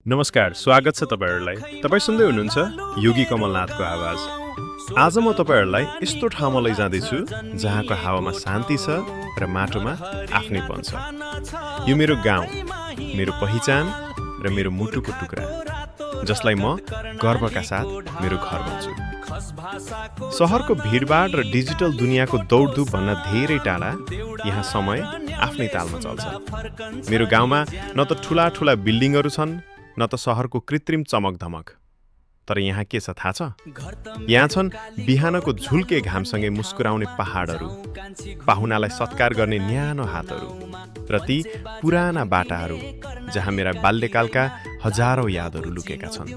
नमस्कार, स्वागत छ तपाईहरुलाई। तपाई सुन्दै हुनुहुन्छ योगी कमलनाथको आवाज। आज म तपाईहरुलाई यस्तो ठाउँमा लैजाँदैछु जहाँको हावामा शान्ति छ र माटोमा आफ्नैपन छ। यो मेरो गाउँ, मेरो पहिचान र मेरो मुटुको टुक्रा, जसलाई म गर्वका साथ मेरो घर भन्छु। शहरको भिडभाड र डिजिटल दुनियाँको दौडधुप भन्न धेरै टाढा यहाँ समय आफ्नै तालमा चल्छ। मेरो गाउँमा न त ठूला बिल्डिङहरू छन्, न त शहरको कृत्रिम चमकधमक। तर यहाँ के छ थाहा छ? यहाँ छन् बिहानको झुल्के घामसँगै मुस्कुराउने पहाडहरू, पाहुनालाई सत्कार गर्ने न्यानो हातहरू र ती पुराना बाटाहरू जहाँ मेरा बाल्यकालका हजारौं यादहरू लुकेका छन्।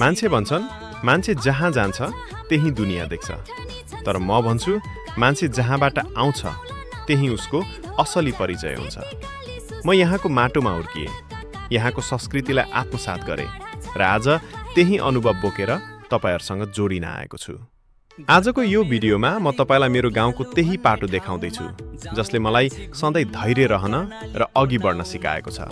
मान्छे भन्छन् मान्छे जहाँ जान्छ त्यही दुनियाँ देख्छ, तर म भन्छु मान्छे जहाँबाट आउँछ त्यही उसको असली परिचय हुन्छ। म यहाँको माटोमा हुर्किएँ, यहाँको संस्कृतिलाई आत्मसात गरे र आज त्यही अनुभव बोकेर तपाईहरुसँग जोडिन आएको छु। आजको यो भिडियोमा म तपाईलाई मेरो गाउँको त्यही पाटो देखाउँदैछु जसले मलाई सधैँ धैर्य रहन र अघि बढ्न सिकाएको छ।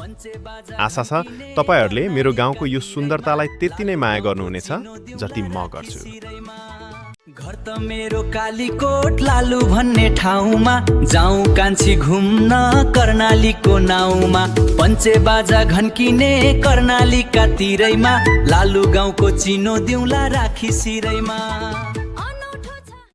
आशा छ तपाईहरुले मेरो गाउँको यो सुन्दरतालाई त्यति नै माया गर्नुहुनेछ जति म गर्छु। घर त मेरो कालीकोट लालु भन्ने ठाउँमा जाउँ कान्छी घुम्न कर्णालीको नाउँमा, पञ्चे बाजा घन्किने कर्णालीका तिरैमा, लालु गाउँको चिनो दिउँला राखी सिरैमा।